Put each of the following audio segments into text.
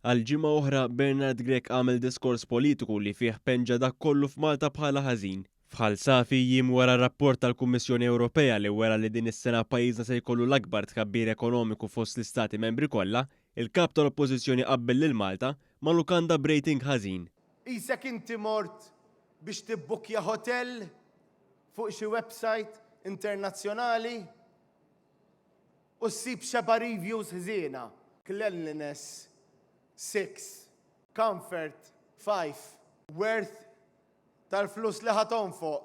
Għal ġimgħa oħra, Bernard Grech għamel diskors politiku li fih penġa dak kollu f'Malta bħala ħażin. F'Ħal Safi, jiem wara rapport tal-Kummissjoni Ewropea li wera li din is-sena pajjiżna se jkollu l-akbar tkabbir ekonomiku fost l-istati membri kollha, il-Kap tal-Oppożizzjoni qabbel lil Malta ma' lukanda b'rating ħażin. Qisek inti mort biex tibbukkja hotel fuq xi website internazzjonali u ssib xeba' reviews ħżiena. Cleanliness 6, comfort 5, worth tal-flus li ħa tonfoq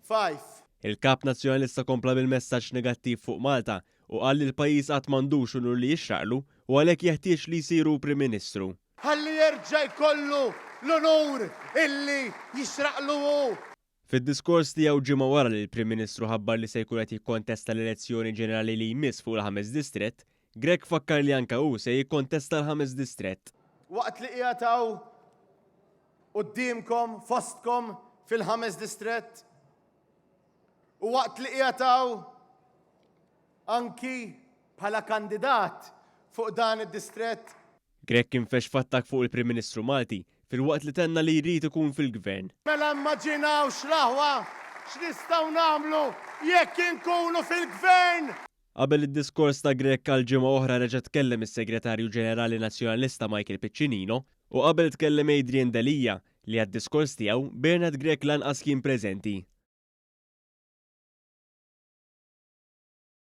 5. Il-Kap Nazzjonalista kompla bil-messaġġ negattiv fuq Malta u qal li l-pajjiż għad m'għandux unur li jixraqlu u għalhekk jeħtieġ li jsir hu Prim Ministru. Ħalli jerġa' jkollu l-unur illi jixraqlu hu. Fid-diskors tiegħu ġimgħa wara li l-Prim Ministru ħabbar li se jkun qed jikkontesta l-elezzjoni ġenerali li jmiss fuq il-ħames distrett, Grech fakkar li anke hu se jikkontesta l-ħames distrett. Waqt li qiegħed hawn quddiemkom, fostkom, fil-ħames distrett, u waqt li qiegħed hawn anki bħala kandidat fuq dan id-distrett, Grech infexx f'attakk fuq il-Prim Ministru Malti, filwaqt li tenna li jrid ikun fil-Gvern. Mela immaġinawx l-aħwa x'nistgħu nagħmlu jekk inkunu fil-Gvern! Qabel id-diskors ta' Grech għal ġimgħa oħra reġa' tkellem is-Segretarju Ġenerali Nazzjonalista Michael Piccinino u qabel tkellem Adrian Delia li għad-diskors tiegħu Bernard Grech lanqas kien preżenti.